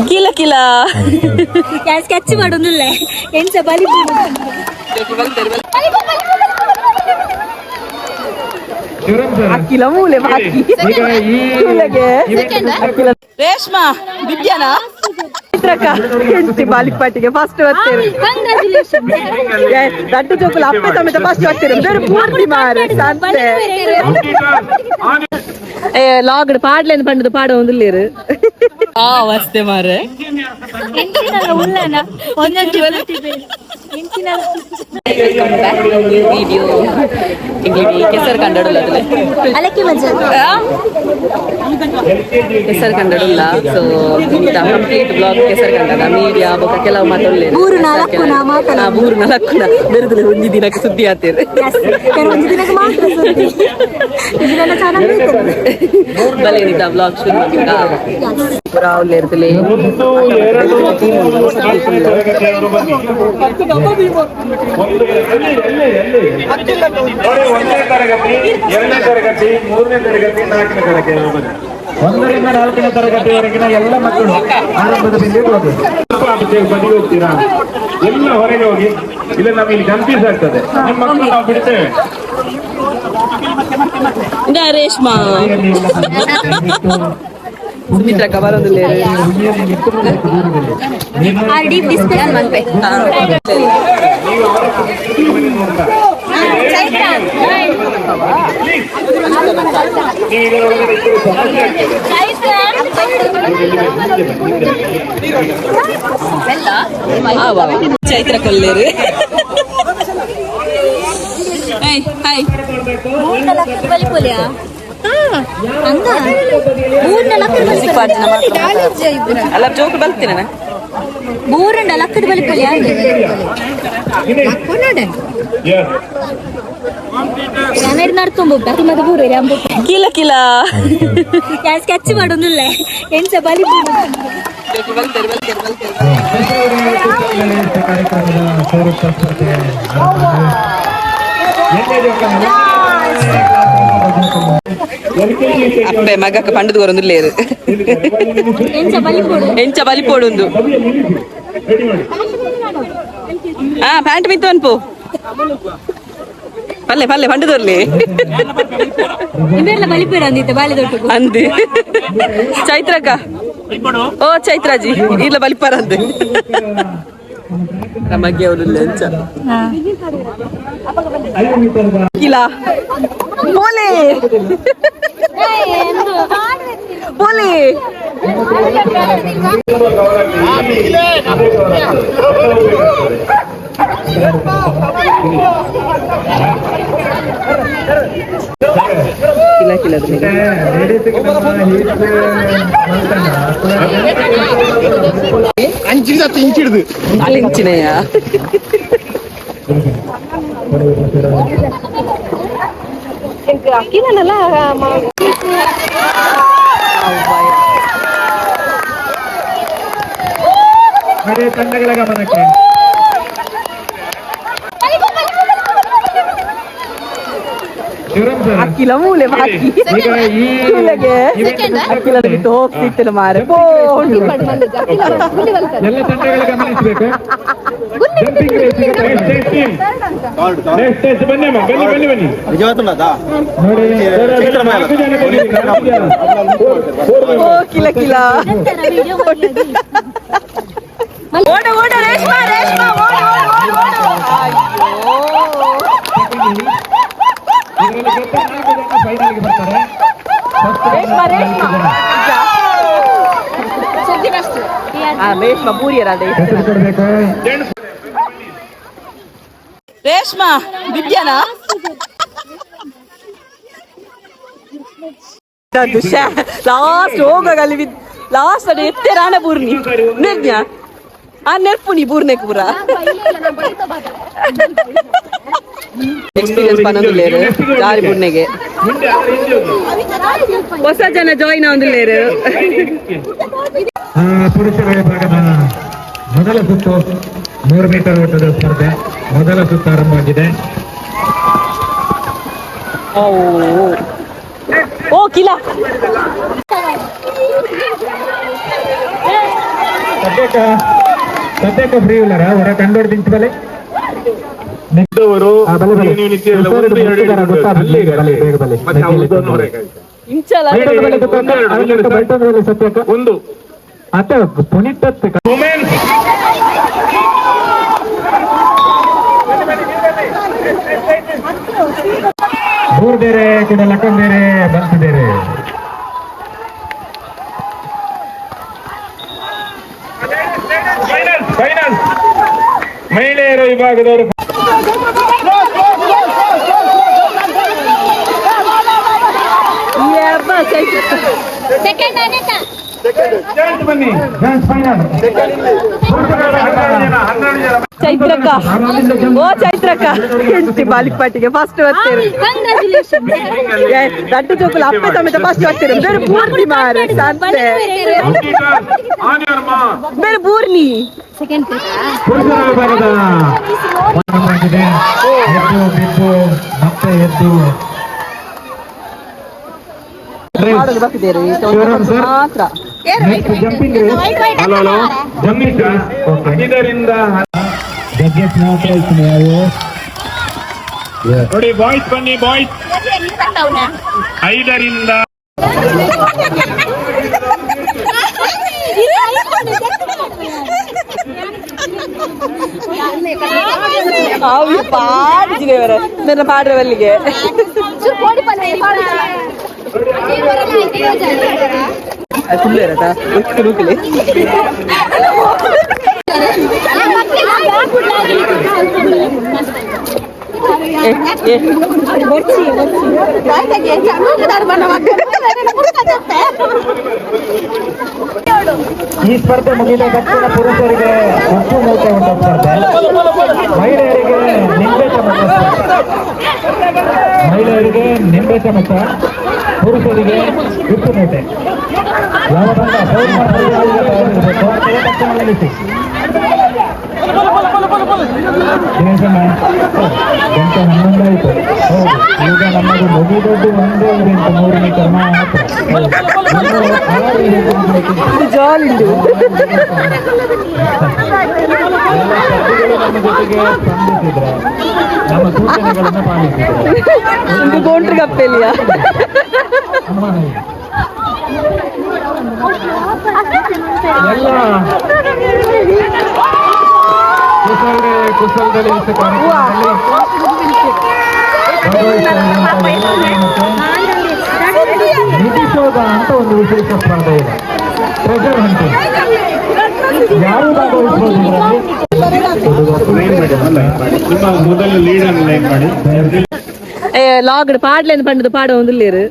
ಕಿಲ ಕಿಲ. ಸ್ಕೆಚ್ ಮಾಡೋದಿಲ್ಲ ಎಂಚ ಬಲಿ. ಅಕ್ಕಿಲ ಮೂಲೆ ಬಾಕಿ. ರೇಷ್ಮಾ ವಿದ್ಯಾನಾ ಚಿತ್ರಕ್ಕ ಎಂಟಿ ಬಾಲಿಪಾಟಿಗೆ ಫಸ್ಟ್ ಬರ್ತೇವೆ. ದಡ್ಡು ಜೋಕುಲು ಅಪ್ಪೆ ಸಮೇತ ಫಸ್ಟ್ ಬರ್ತೀರ. ಬೇರೆ ಪೂರ್ತಿ ಮಾರೆ ಸಂತೆ. ಏ ಲಾಗ್ಡ್ ಪಾಡ್ಲೇನು ಪಂಡದು ಪಾಡ ಒಂದುಲ್ಲೇರು ಆ ಅವಸ್ಥೆ ಮಾರೆ. ಉಲ್ಲನ ಒಂದೊಂದು. ವಿಡಿಯೋ ಇಂಗ್ಲಿಷ್ ಕೆಸರು ಕಂಡಡಲ್ಲ ಅದಲ್ಲೇ. ಅಲಕ್ಕೆ ಮಜಾ. ಕೆಸರು ಕಂಡಡುಲ್ಲ. ಸೊ ಕಂಪ್ಲೀಟ್ ಬ್ಲಾಗ್ ಕೆಸರು ಕಂಡದ ಮೀಡಿಯಾ ಬೊಕ ಕೆಲವು ಮಾತೊಳ್ಳೆ. ಬೂರು ನಾಲ್ಕು ನಾ ಮಾತಲ್ಲ. ಬೂರು ನಾಲ್ಕು ಬೆರುದುಲೆ ಒಂಜಿ ದಿನಕ್ಕೆ ಸುದ್ದಿ ಆತೇರು. ಒಂದು ದಿನಕ್ಕೆ ಮಾತ್ರ ಸುದ್ದಿ. ಇದನ್ನೆಲ್ಲ ಚೆನ್ನಾಗಿ. ಬಲೇನಿದ ಬ್ಲಾಗ್ ಶುರು ಮಾಡ್ಬೇಕಾ ರಾಹುಲ್ ಇರ್ತಲೆ. ಒಂದು, ಎರಡು, ಮೂರು, ನಾಲ್ಕನೇ ತರಗತಿಯವರು ಬನ್ನಿ. ಒಂದು, ಎಲ್ಲಿ ಎಲ್ಲಿ ಎಲ್ಲಿ? ನೋಡಿ, ಒಂದನೇ ತರಗತಿ, ಎರಡನೇ ತರಗತಿ, ಮೂರನೇ ತರಗತಿ, ನಾಲ್ಕನೇ ತರಗತಿಯವರು ಬನ್ನಿ. ಒಂದರಿಂದ ನಾಲ್ಕನೇ ತರಗತಿವರೆಗಿನ ಎಲ್ಲ ಮಕ್ಕಳು ಆರಂಭದ ಬಿಂದು ಹೋಗಬೇಕು. ಸ್ವಲ್ಪ ಆಚೆ ಬದಿಗೆ ಹೋಗ್ತೀರಾ? ಎಲ್ಲ ಹೊರಗೆ ಹೋಗಿ. ಇಲ್ಲ ನಮಗೆ ಇಲ್ಲಿ ಕನ್ಫ್ಯೂಸ್ ಆಗ್ತದೆ. ನಿಮ್ಮ ಮಕ್ಕಳು ನಾವು ಬಿಡ್ತೇವೆ. ರೇಷ್ಮಾ, ಸುಮಿತ್ರಕ್ಕ ಬರೋದಿಲ್ಲ. ಆರ್ ಡೀಪ್ ಡಿಸ್ಕಷನ್ ಮನ್ಪೆ. ನೀವು ಅವರ ನಿಮ್ಮನ್ನೇ ನೋಡ್ತಾ. ನೀವು ಇದರ ಒಳಗಡೆ ಇದ್ದರೆ ಸಮಸ್ಯೆ ಆಗ್ತದೆ. ನೀವು ಇಲ್ಲಿ ಬನ್ನಿ, ಹಿಂದೆ ಬನ್ನಿ, ಹಿಂದೆ ಬನ್ನಿ. ಚೈತ್ರ ಕೊಲ್ಲೇರು. Hi hi. ಬಲಿಪೊಲಿಯಾ ಹಂಗ ಬೂರ್ನ ಲಕ್ಕಡ್. ಅಲ್ಲ, ಜೋಕ್ ಬಲ್ತೀನ. ಬೂರಂಡ ಲಕ್ಕಡ್ ಬಲಿಪೊಲಿಯಾ. Yes. ನಾನು ನಡ್ಕೊಂಬ ಮತ್ತೆ ಬೂರು. ಕಿಲ ಕಿಲ. ಯಾರು ಸ್ಕೆಚ್ ಮಾಡೋದಿಲ್ಲ ಎಂಚ ಬಲಿ. ಕಾರ್ಯಕ್ರಮದ ಸ್ವರೂಪ ಸ್ಪರ್ಧೆ LKG. ಅಪ್ಪೆ ಮಗಕ್ಕ ಪಂಡದ ಕೊರೊಂದುಲ್ಲೇರು. ಎಂಚ ಬಲಿಪೊಡು. ಎಂಚ ಬಲಿಪೋಡುಂದು. ರೆಡಿ ಮಾಡಿ. ಆ ಪ್ಯಾಂಟ್ ಮಿತ್ತು ಅನ್ಪು ಪಲ್ಲೆ ಪಲ್ಲೆ ಪಂಡದೋರ್ಲಿ. ಇವೆಲ್ಲ ಬಲಿಪೇರ ಅಂದಿತ್ತೆ ಬಾಲೆ ದೊಡ್ಡ. ಅಂದಿ ಚೈತ್ರಕ್ಕ. ಓ ಚೈತ್ರಾಜಿ, ಇಲ್ಲ ಬಲಿಪಾರ ಅಂದೆ. ನಮಗೆ ಅವನು ಎಂಚ 5 ಮೀಟರ್ದ. ಕಿಲ ಬೋಲೆ ಬೋಲೆ. ತುಂಬ ಕವರ್ ಆಗ್ತದೆ. ಅದೇ ಕವರ್ ಆಗ್ತದೆ. ಎಲ್ಲ ಹೋಗ್ಬೇಕಾಗ್ತದೆ. ಕಿಲ ಕಿಲ. ಲೇಡೀಸ್ಗೆ ನಮ್ಮ ಹೀಟ್ ಮಲ್ತಂಡ. ಅಲ್ಲಿಂಚಿನೆಯ. ಅಕ್ಕಿನಲ್ಲ. ನೋಡಿ, ತಂಡಗಳ ಗಮನಕ್ಕೆ. ಶಿವರಾಮ್ ಸರ್. ಅಕ್ಕಿಲ ಮೂಲೆ ಬಾಕಿ. ಈಗ ಈ ಅಕ್ಕಿಲ ಬಿಟ್ಟು ಹೋಗ್ತಿತ್ತು ಮಾರೆ. ಎಲ್ಲ ತಂಡಗಳ ಗಮನಿಸಬೇಕು. ಜಂಪಿಂಗ್ ರೇಸಿಗೆ. Next team, next test. ಬನ್ನಿ ಅಮ್ಮ, ಬನ್ನಿ ಬನ್ನಿ ಬನ್ನಿ. ನೋಡಿ. ಸರ್, ಅದರಲ್ಲಿ ನಾಲ್ಕು ಜನ ತೆಗೀರಿ, ನಾಲ್ಕು ಜನ. Four ಓ members. ಕಿಲ ಕಿಲ. ಓಡ ಓಡ ರೇಷ್ಮಾ ರೇಷ್ಮಾ, ಓಡು ಓಡು ಓಡು ಓಡು. ಅಯ್ಯೋ. ಇದರಲ್ಲಿ ಗೆದ್ದ ನಾಲ್ಕು ಜನ ಫೈನಲ್ಗೆ ಬರ್ತಾರೆ. First Reshma. ನಾಲ್ಕು ರೇಷ್ಮಾ ಜನ. ಆ ರೇಷ್ಮಾ ಪೂರಿಯರ. ಹೆಸರು ಕೊಡ್ಬೇಕು. ರೇಷ್ಮಾ ವಿದ್ಯಾನಾ ಲಾಸ್ಟ್ ಹೋಗುವಾಗ ಅಲ್ಲಿ ಲಾಸ್ಟ್ ಅದು ಎತ್ತೆ ರಾಣ ಬೂರ್ನಿ ನಿರ್ಜ್ಞ ಆ ನೆರ್ಪುನಿ ಬೂರ್ನೆ ಪೂರ ಎಕ್ಸ್ಪೀರಿಯನ್ಸ್ ಪನ್ನೊಂದುಲ್ಲೇರು ಜಾರಿ ಬೂರ್ನೆಗೆ. ಹಿಂದೆ, ಅದರ ಹಿಂದೆ ಹೋಗಿ. ಹೊಸ ಜನ ಜಾಯಿನ್ ಆವೊಂದುಲ್ಲೇರು. ಪುರುಷರ ವಿಭಾಗದ ಮೊದಲ ಸುತ್ತು, 100 ಮೀಟರ್ ಓಟದ ಸ್ಪರ್ಧೆ ಮೊದಲ ಸುತ್ತು ಆರಂಭವಾಗಿದೆ. ಓ ಓ ಕಿಲ. ಸದ್ಯಕ್ಕ ಸದ್ಯಕ್ಕ ಫ್ರೀ ಇಲ್ಲಾರ ಹೊರ ಕಂಡೋಡ್ ದಿಂಚಬಲೆ ಇದ್ದವರು ಆ, ಬಲೆ, ಬಲೆ. ನೀವು ನಿಂತಿರಲ್ಲ, ಒಂದು, ಎರಡು ಗೊತ್ತಾಗ್ಲಿ, ಅಲ್ಲೇ ಬಲೆ, ಬೇಗ ಬಲೆ. ಮತ್ತೆ ಅವ್ರದ್ದನ್ನು ಹೊರಗೆ ಹಾಕಿ. ಇಂಚಲ ಸತ್ಯಕ್ಕ ಒಂದು ಅತ್ತ ಪುನೀತ್ ವುಮೆನ್ ಮೂರ್ ಬೇರೆ ಕೂಡ ಲಕ್ಕನ್ ಬೇರೆ ಬಂತಿದ್ದೇರೆ. ಫೈನಲ್ ಫೈನಲ್ ಮಹಿಳೆಯರ ವಿಭಾಗದವರು. ಸೆಕೆಂಡ್ ಅನಿತಾ. ಬನ್ನಿ. ಫೈನಲ್. 12 ಜನ, 12 ಜನ. ಚೈತ್ರಕ್ಕ, ಓ ಚೈತ್ರಕ್ಕ, ಹೆಂಡತಿ ಬಾಲಿಕ್ ಪಾಟಿಗೆ ಫಸ್ಟ್ ಬರ್ತೀರಿ. ಕಂಗ್ರಾಚುಲೇಷನ್. ದಡ್ಡ ಚೋಕುಲ ಅಪ್ಪೆ ಸಮೇತ ಫಸ್ಟ್ ಬರ್ತೀರಿ. ಬೇರೆ ಪೂರ್ತಿ ಮಾರೆ ಸಂತೆ. On your mark. ಬೇರೆ ಬೂರ್ನಿ. ಸೆಕೆಂಡ್. ಪುರುಷರ ವಿಭಾಗದ ಆರಂಭವಾಗಿದೆ. ಎದ್ದು ಬಿದ್ದು ಮತ್ತೆ ಎದ್ದು. ಮಾಡಲು ಬರ್ತಿದ್ದೀರಿ ಶಿವರಾಮ್ ಸರ್. ಮಾತ್ರ. Next jumping race. Hello hello, jumping. Okay. ಐದರಿಂದ ಜಗ್ಗೇಶ್ ಮಾತ್ರ ಇದ್ದೀನಿ ಯಾವು. ನೋಡಿ, ಬಾಯ್ಸ್ ಬನ್ನಿ ಬಾಯ್ಸ್, ಐದರಿಂದ ಅವು ಪಾಡಿಜಿನವರ ನನ್ನ ಪಾಡ್ರವಲ್ಲಿಗೆ. ಫುಲ್ ಇರತ್ತಾ ನೂಕಲಿ. ಏ ಏ. ಈ ಸ್ಪರ್ಧೆ ಮುಗಿದ ತಕ್ಷಣ ಪುರುಷರಿಗೆ ಉಪ್ಪು ಮೂಟೆ ಉಂಟ ಸ್ಪರ್ಧೆ, ಮಹಿಳೆಯರಿಗೆ ನಿಂಬೆ ಚಮಚ ಸ್ಪರ್ಧೆ. ಮಹಿಳೆಯರಿಗೆ ನಿಂಬೆ ಚಮಚ, ಪುರುಷರಿಗೆ ಉಪ್ಪು ಮೂಟೆ. ಯಾವ ತಂಡ ಫೋನ್ ಮಾಡ್ತಾರೆ ತಯಾರಿರಬೇಕು. ತಕ್ಷಣ ನಿಲ್ಲಿಸಿ. ದಿನೇಶಣ್ಣ, ಗಂಟೆ 11 ಆಯಿತು. ಹೌದು, ಈಗ ನಮ್ಮದು ಮುಗಿದದ್ದು ಒಂದೇ ಇವೆಂಟ್, 3 ಮೀಟರ್ ಮಾತ್ರ. ಹೌದು. ಇನ್ನು 6 event ಮುಗಿಬೇಕಿತ್ತು. ಇದು ಜಾಲಿ ಉಂಟು. ಎಲ್ಲ ಸ್ಪರ್ಧಿಗಳು ನಮ್ಮ ಜೊತೆಗೆ ಸ್ಪಂದಿಸಿದ್ರೆ, ನಮ್ಮ ಸೂಚನೆಗಳನ್ನು ಪಾಲಿಸಿದ್ರೆ ಒಂದು ಕೌಂಟ್ರ್ ಕಪ್ಪೆಲಿಯ. ಅನುಮಾನ ಇಲ್ಲ. ಎಲ್ಲ ಕುಶಲರೇ ಕುಶಲದಲ್ಲಿ ಈ ಕಾರ್ಯಕ್ರಮದಲ್ಲಿ ಭಾಗವಹಿಸಿರುವಂತಹ ಎಲ್ಲ ಜನಕ್ಕೆ ನಿಧಿ ಶೋಧ ಅಂತ ಒಂದು ವಿಶೇಷ ಸ್ಪರ್ಧೆ ಇದೆ. ಟ್ರೆಜರ್ ಹಂಟಿಂಗ್, ಯಾರು ಭಾಗವಹಿಸಬಹುದು ಇದರಲ್ಲಿ? ನಿಮ್ಮ ಮೊದಲ ಲೀಡ್ ಅನ್ನು ಲೈನ್ ಮಾಡಿ. ಏ ಲಾಗ್ಡ್ ಪಾಡ್ಲೇನು ಪಂಡದು ಪಾಡ ಒಂದುಲ್ಲೇರು.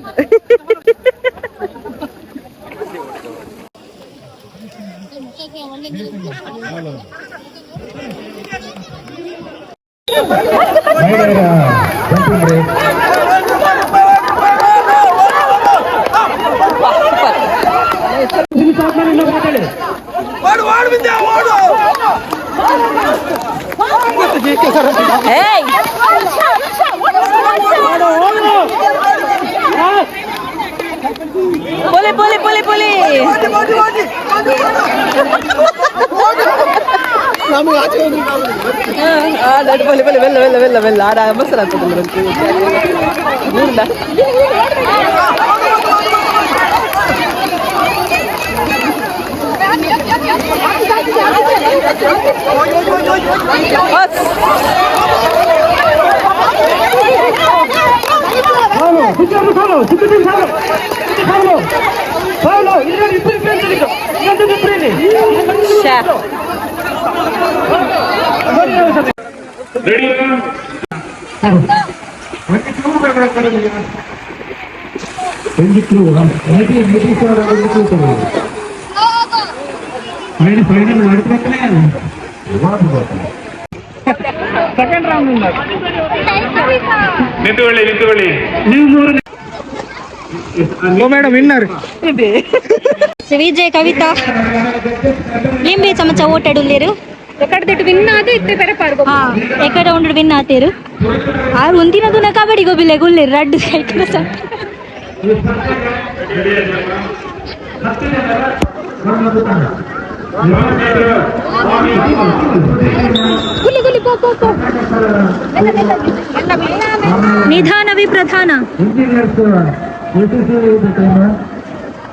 ಮಹಿಳೆಯರ ಜಂಪಿಂಗ್ ರೇಸ್. ಸೂಪರ್. ಏಯ್ ಪೊಲೆ ಪೊಲೆ ಪೊಲೆ ಪೊಲೆ. ಆ ಪೊಲೆ ಪೊಲೆ ಬೆಲ್ಲ ಬೆಲ್ಲ ಬೆಲ್ಲ ಬೆಲ್ಲ ಆಡ ಮಸರ ಆಗ್ತದೆ ಊರ್ದ. ಬಸ್. ಶ್ಯಾ. ರೆಡಿ. ಒಂದು ಕ್ಲೂ, ನಿಧಿ ನಿಧಿ ಶೋಧ ಒಂದು ಕ್ಲೂ ತಗೊಳ್ಳಿ. ಫೈನಲ್ ಫೈನಲ್ ಮಾಡಿದ್ರೆ. Second round. ನಿಂತುಕೊಳ್ಳಿ, ನಿಂತುಕೊಳ್ಳಿ. Madam winner. Vijay Kavita ಲಿಂಬೆ ಚಮಚ ಓಟಾಡುಲ್ಲೇರು. ಹಾ, ಎಕಡೆ ರೌಂಡ್ ವಿನ್ ಆತೇರು. ಆರು ಒಂದಿನ ದುನ ಕಬಡ್ಡಿ ಗೊಬಿಲೆ ಗುಲ್ಲೇರು ರಡ್ಡು ಸೈಕಲ್. ಈ ಸ್ಪರ್ಧೆಗೆ 10 ಜನರ ಒಂದು ತಂಡ. ಗುಲಿ ಗುಲಿ ಪೋ ಪೋ ಪೋ. ನಿಧಾನವೇ ಪ್ರಧಾನ. ಇಂಜಿನಿಯರ್ಸ್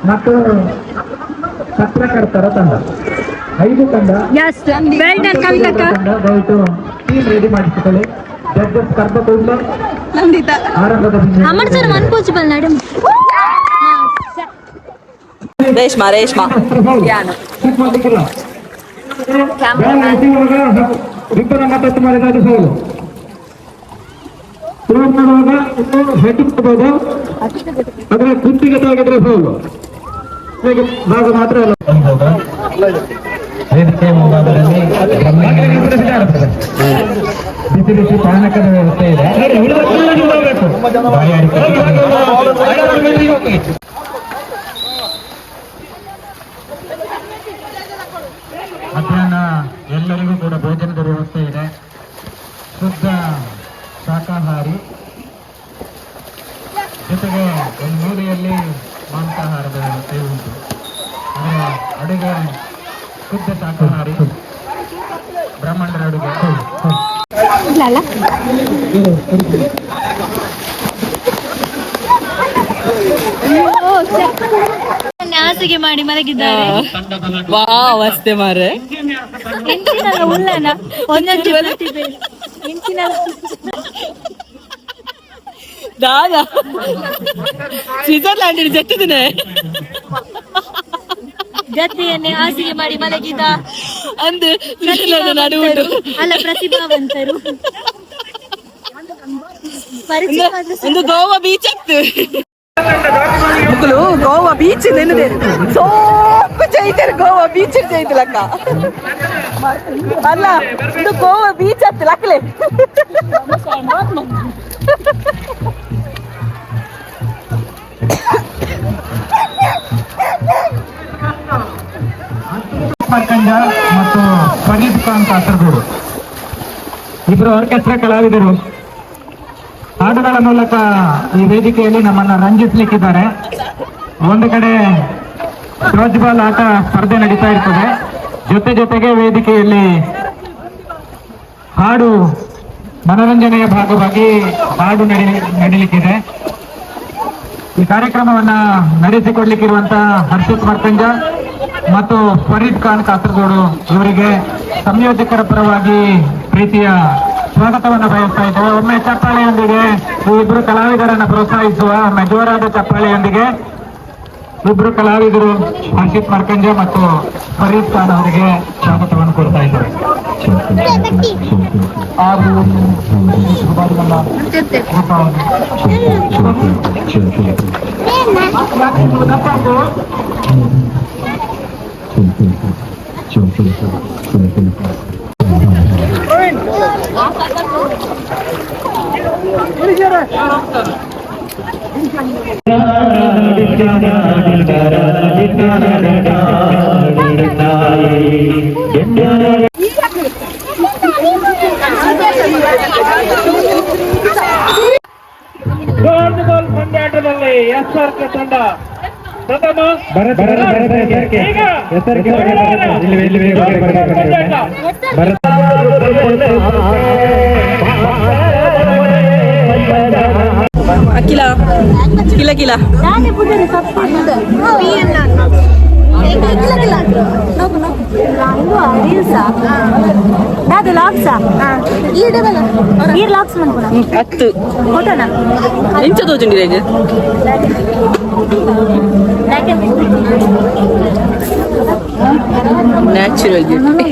ಮತ್ತು ಪತ್ರಕರ್ತರ ತಂಡ 5 ತಂಡ. ಎಸ್, ವೆಲ್ ಡನ್ ಕವಿತಕ್ಕ. ದಯವಿಟ್ಟು ಟೀಮ್ ರೆಡಿ ಮಾಡಿಸಿಕೊಳ್ಳಿ. ಜಡ್ಜಸ್ ಕರ್ದ ಕೂಡಲೇ ಆರಂಭದ ಅಮರ್ ಸರ್ ಮನ್ ಪೋಚಿಬಲ್ ನಡು. ರೇಷ್ಮಾ ರೇಷ್ಮಾ ಮಾಡಲಿಕ್ಕಿಲ್ಲ. ರಿಬ್ಬನ್ ಟಚ್ ಮಾಡಿದ ಅದು ಫೌಲು. ಥ್ರೋ ಮಾಡುವಾಗ ಇನ್ನು ಹೆಡ್ ಕೊಡ್ಬೋದು, ಆದ್ರೆ ಕುತ್ತಿಗೆ ತಾಗಿದ್ರೆ ಫೌಲು. ಭಾಗ ಮಾತ್ರ ಅಲ್ಲ. ವೇದಿಕೆ ಮುಂಭಾಗದಲ್ಲಿ ಬಿಸಿ ಬಿಸಿ ಪಾನಕದ ವ್ಯವಸ್ಥೆ ಇದೆ. ಮಧ್ಯಾಹ್ನ ಎಲ್ಲರಿಗೂ ಕೂಡ ಭೋಜನದ ವ್ಯವಸ್ಥೆ ಇದೆ. ಶುದ್ಧ ಶಾಕಾಹಾರಿ ಜೊತೆಗೆ ಒಂದು ಮೂಲೆಯಲ್ಲಿ ಮಾಂಸಾಹಾರದ ವ್ಯವಸ್ಥೆ ಉಂಟು. ಅಂದರೆ ಅಡುಗೆ ಶುದ್ಧ ಶಾಕಾಹಾರಿ ಬ್ರಾಹ್ಮಣರ ಅಡುಗೆ. ಇಲ್ಲ. ಹಾಸಿಗೆ ಮಾಡಿ ಮಲಗಿದ್ದಾರೆ. ವಾ ವಸ್ತೆ ಮಾರೆ. ಎಂಚಿನಲ್ಲ ಉಲ್ಲನ ಒಂದೊಂದು ಪ್ರತಿಭೆ ಎಂಚಿನಲ್ಲ. ದಾದಾ ಸ್ವಿಟ್ಜರ್ಲ್ಯಾಂಡ್ ಜತ್ತಿದಿನೆ. ಗದ್ದೆಯನ್ನೇ ಹಾಸಿಗೆ ಮಾಡಿ ಮಲಗಿದ ಅಂದು ಸ್ವಿಟ್ಜರ್ಲ್ಯಾಂಡ್ ನಡು ಉಂಟು. ಅಲ್ಲ, ಪ್ರತಿಭಾವಂತರು ಪರಿಚಯ. ಒಂದು ಗೋವಾ ಬೀಚ್ ಆಗ್ತು ಮುಕ್ಕಲು. ಗೋವಾ ಬೀಚ್ ನೆನದೆ ಸೋಪ್ ಜೈತಾರೆ. ಗೋವಾ ಬೀಚ್ ಜೈತಲಕ್ಕ ಅಲ್ಲ, ಇದು ಗೋವಾ ಬೀಚ್ ಆಗ್ತು ಲಕ್ಕಲೆ. ಮರ್ಕಂಜ ಮತ್ತು ಫರೀದ್ ಖಾನ್ ಕಾಸರಗೋಡು ಇಬ್ಬರು ಆರ್ಕೆಸ್ಟ್ರಾ ಕಲಾವಿದರು ಹಾಡುಗಳ ಮೂಲಕ ಈ ವೇದಿಕೆಯಲ್ಲಿ ನಮ್ಮನ್ನ ರಂಜಿಸ್ಲಿಕ್ಕಿದ್ದಾರೆ. ಒಂದು ಕಡೆ ಬಾಲ್ ಆಟ ಸ್ಪರ್ಧೆ ನಡೀತಾ ಇರ್ತದೆ, ಜೊತೆ ಜೊತೆಗೆ ವೇದಿಕೆಯಲ್ಲಿ ಹಾಡು ಮನರಂಜನೆಯ ಭಾಗವಾಗಿ ಹಾಡು ನಡೀಲಿಕ್ಕಿದೆ. ಈ ಕಾರ್ಯಕ್ರಮವನ್ನ ನಡೆಸಿಕೊಡ್ಲಿಕ್ಕಿರುವಂತಹ ಹರ್ಷಿತ್ ಮರ್ಕಂಜ ಮತ್ತು ಫರೀದ್ ಖಾನ್ ಕಾಸರಗೋಡು ಇವರಿಗೆ ಸಂಯೋಜಕರ ಪರವಾಗಿ ಪ್ರೀತಿಯ ಸ್ವಾಗತವನ್ನು ಬಯಸ್ತಾ ಇದ್ದೇವೆ. ಒಮ್ಮೆ ಚಪ್ಪಾಳೆಯೊಂದಿಗೆ ಈ ಇಬ್ಬರು ಕಲಾವಿದರನ್ನ ಪ್ರೋತ್ಸಾಹಿಸುವ ಒಮ್ಮೆ ಜೋರಾದ ಚಪ್ಪಾಳೆಯೊಂದಿಗೆ ಇಬ್ಬರು ಕಲಾವಿದರು ಹರ್ಷಿತ್ ಮರ್ಕಂಜ ಮತ್ತು ಫರೀದ್ ಖಾನ್ ಅವರಿಗೆ ಸ್ವಾಗತವನ್ನು ಕೊಡ್ತಾ ಇದ್ದಾರೆ. ಹಾಗೂ ಗೋಲ್ ಪಂದ್ಯಾಟದಲ್ಲಿ ಎಸ್ ಆರ್ ಕೆ ತಂಡ ಪ್ರಥಮ. ಈಗ ಪಂದ್ಯಾಟ. ಅಖಿಲ ಕಿಲ ಕಿಲ. ಹತ್ತು ಎಂಚ ತೋಜುಂಡಿ ರೇಜ್. Natural beauty.